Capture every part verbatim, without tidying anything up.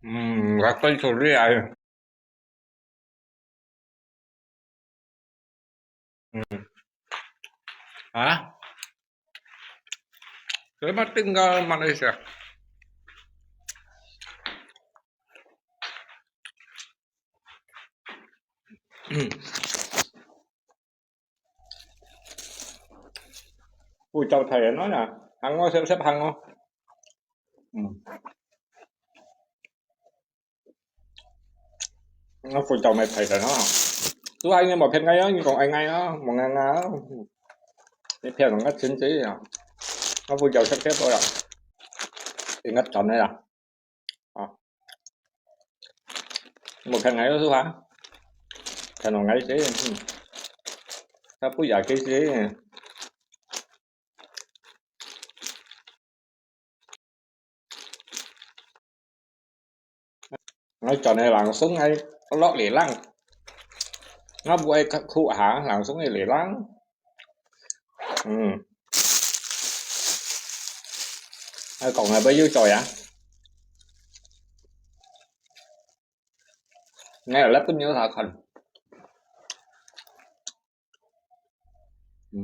嗯，我分手了哎。嗯。啊？Selamat tinggal Malaysia. 嗯。Ui, chào thầy nói nè, ăn ngon xếp xếp ăn ngon. Ừ. Nó phu chào mày thầy rồi nó. Tú hai người một phen ngay á, nhưng còn ai ngay á, một ngay ngay á. Cái phen nó ngắt chín chứ à. Nó phu chào xếp xếp thôi à. Thì ngắt chọn đây à. Ờ. Một phen ngay đó tú hả? Phen nó ngay chứ. Nó phu giả cái chứ. Nói cho nên langsung ai lọt lì lăng. Nó bu ai khu hả, langsung ai lì lăng. Ừ. Ai còn là bao nhiêu trời á? Nghe là lát bún nhớ thả khẩn. Ừ.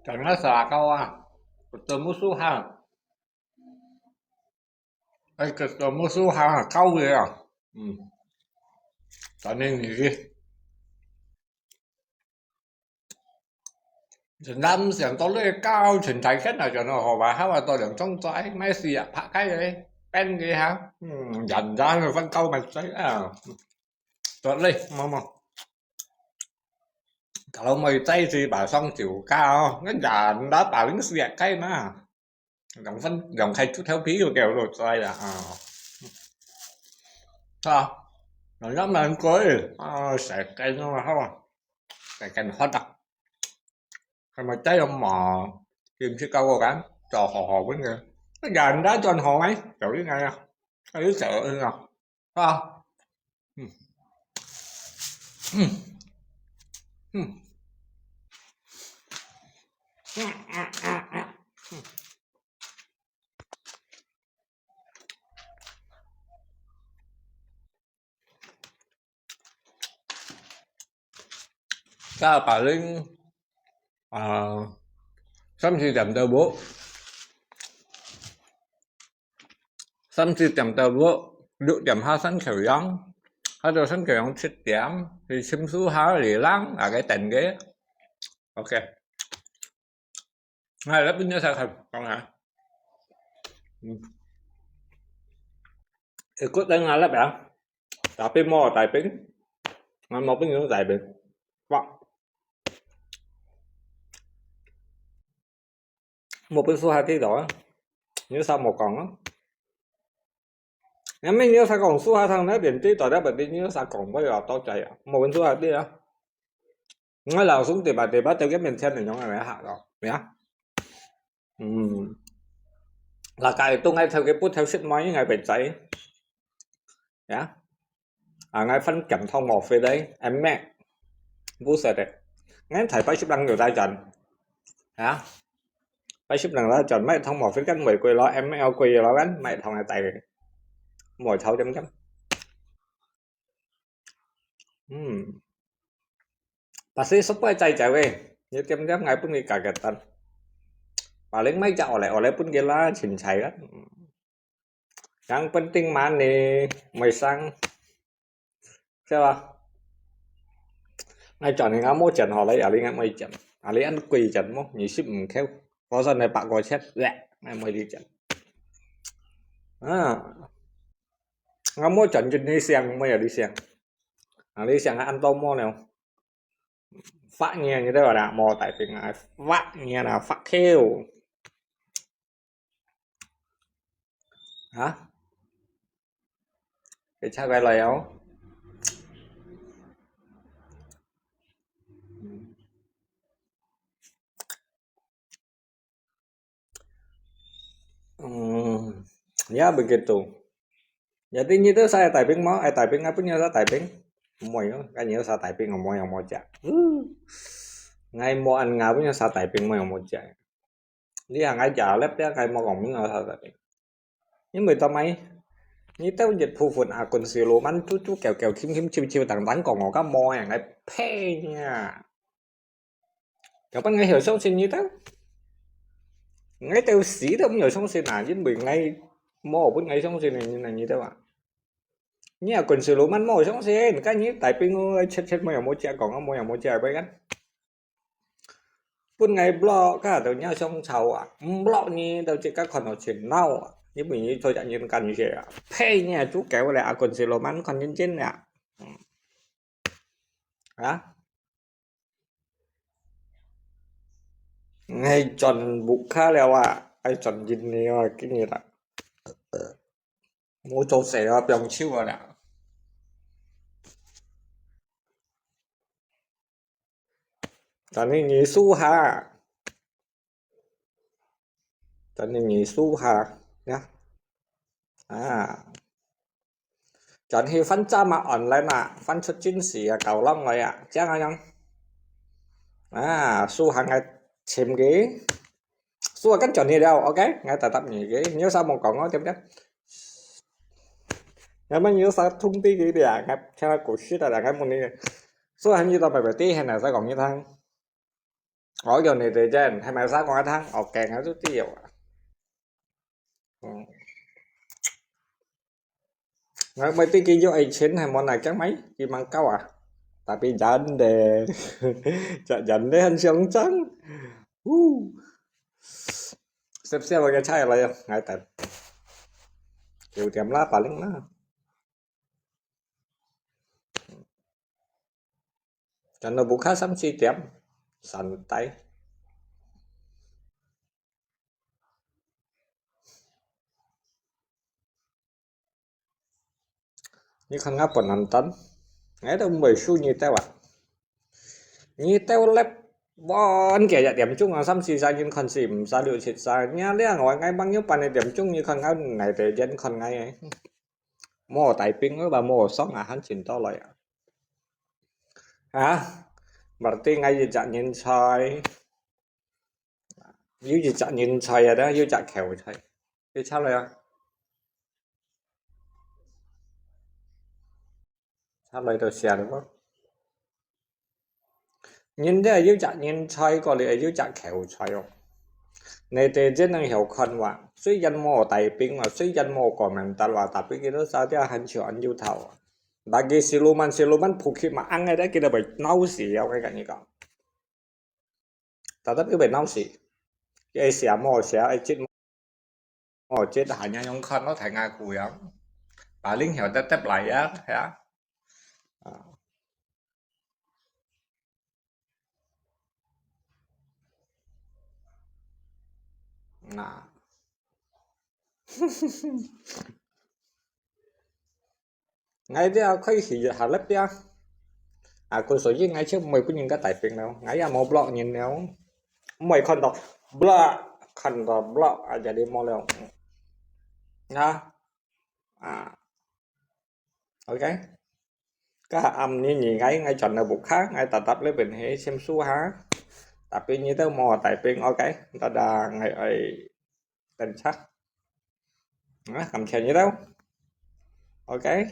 Jangan salah kau ah. Betul musuh ha. Ai, betul musuh ha, kau ya. Hmm. Tanya ni. Dân đám xiang to lê cao, chỉnh thái khét là cho nó hò bà háo à, to lưỡng trong trái, máy xì à, phá cái đấy, pen cái hả? Ừ, dần ra rồi phân câu mày thấy à. Tuột lê, mà mà. Kalau mày tay thì bà xong chịu cao, nó dần đã bà lính xì à cái mà. Dòng phân, dòng khai chút theo phí rồi kèo rồi xoay là, à. Sao? Nó nhắm là ăn cưới. À, sẽ cái nó mà không à. Cái cái nó hót đặc. Cái mà cháy ông mò. Kim chiếc cao vô cán. Cho họ họ với người. Nó gà nó đã cho họ mấy. Kiểu như này à. Cái đứa sợ hơn à. Sao? Ừ. Ừ. Ừ. Cái bà Linh, à, xăm xì tiệm tàu bố. Xăm xì tiệm tàu bố, lục tiệm ha sân khấu yang. Ha tàu sân khấu yang chết tiệm, thì xăm xu ha lì lăng, à, cái tên ghế. Ok. Ngay là bây giờ sao không? Còn hả? Ừ. Ikut dengan alat ya. Tapi mau typing. Ngan mau pun yung typing. Pak. Mau pun suha ti đó. Nếu sao mau còn á. Nếu mình nếu sao còn suha thằng nó biển ti đó đã bởi vì nếu sao còn bây giờ tao chạy à. Mau pun suha ti đó. Ngay là xuống thì bà thì bắt đầu cái mình xem là nhóm này hả rồi. Nhá. Ừ. Là cái tung ngay theo cái bút theo shit máy ngay bị cháy. Nhá. À, ngay phân kiểm thông mỏ phê đấy, em mẹ. Bút sệt đấy. Ngay thấy bác ship đang nhiều tay chân. Hả? Bác ship đang tay chân, mẹ thông mỏ phê cắt mười quầy lo, em mẹ quầy lo gắn, mẹ thông này tay. Mỏi thâu chấm chấm. Hm. Pasti supply cai cai weh. Nyo tiam tiam ngai pun ngi kagetan. Paling買隻ole-ole分佢啦，清彩啦。Yang penting money，毋會生，係吧？𠊎轉去𠊎無錢好了，也你𠊎無錢，啊你恁貴錢無？二十五箍，我算你百塊錢，咧，𠊎無你錢。啊，𠊎無錢就你想，無有你想，啊你想恁多無了。Fuck你，你知道啦，無大兵啊，fuck你啦，fuck you。啊？佢插佢來哦。嗯，也begitu。Jadi你都使大兵無？愛大兵，𠊎分你使大兵。毋會哦，該你使大兵，𠊎無樣無隻。Uh，𠊎無恁，𠊎分你使大兵，無樣無隻。你行𠊎家，lep dia，𠊎無講明𠊎使大兵。因為做麼？你兜一部分akun siluman，豬豬狗狗，琴琴啾啾，當當講我个無啊，𠊎呸呀！ Kapan𠊎曉相信你兜？𠊎兜死都毋曉相信啊，因為𠊎無分𠊎相信你，你，你兜啊。你啊，akun siluman無相信，該你大兵哦，切切無樣無隻講啊，無樣無隻，apa kan？分𠊎block，該兜你相吵啊，毋block你，都自家看到全鬧啊，你分你做隻人感謝啊，呸，你啊，豬狗咧，akun siluman，看認真啊。嗯。啊？ 𠊎轉屋下了啊，愛轉印尼啊，今日啊，無做事啊，放手啊啦。Jadi你輸下，jadi你輸下呀。 啊，轉去翻站啊，online啊，翻出真實啊，搞亂來啊，這樣啊樣。啊，輸下𠊎尋佢，輸下跟轉去了，OK，𠊎答答你个，你有啥無講哦，對不對？要麼你有啥通知佢哋啊，𠊎聽下故事啊，𠊎問你，輸下你到白白地，還係講一趟。 我用你對真，係咪生我一聽？我驚啊，都知啊。嗯。我每次佢有愛錢，係無拿驚買，佢mang高啊。Tapi janda，隻janda很想爭。Uh。Siap-siap，我个菜來啊，𠊎等。九點啦，八零啦。 Jangan buka sampai jam santai。你看𠊎本人等，𠊎都毋會輸你兜啊。你兜lep，哇，幾隻點鐘啊，三四十人看四五十六七十，你這樣𠊎，𠊎吂有半個點鐘，你看𠊎，𠊎兜人看𠊎个。 無大兵，你話無爽啊，還真多來啊。啊，berarti𠊎一隻人才，有一隻人才啊，有一隻口才，你插來啊。插來就寫了無？ 人兜有隻人才，過來有隻口才哦。你兜只能曉看話，雖然無大兵話，雖然無komentar話，tapi佢兜saja還笑恁有頭啊。Bagi siluman，siluman bukit maang个，佢兜會惱死，𠊎跟你講。Tetap佢會惱死。佢寫無寫，佢接無接，hanya用看咯，睇𠊎苦樣。Paling曉得得來啊，係啊。啊。 Nah。𠊎這開始下粒呀。啊，故所以𠊎就毋會分人家大兵了，𠊎也無block人了。毋會看到block，看到block啊，jadi無了。啊，啊。 OK。Ka暗你你ngai ngai轉來屋下，ngai tetap咧bên係先輸下。Tapi你兜無大兵，OK。Dadah，ngai ai等下。啊，感謝你兜。OK。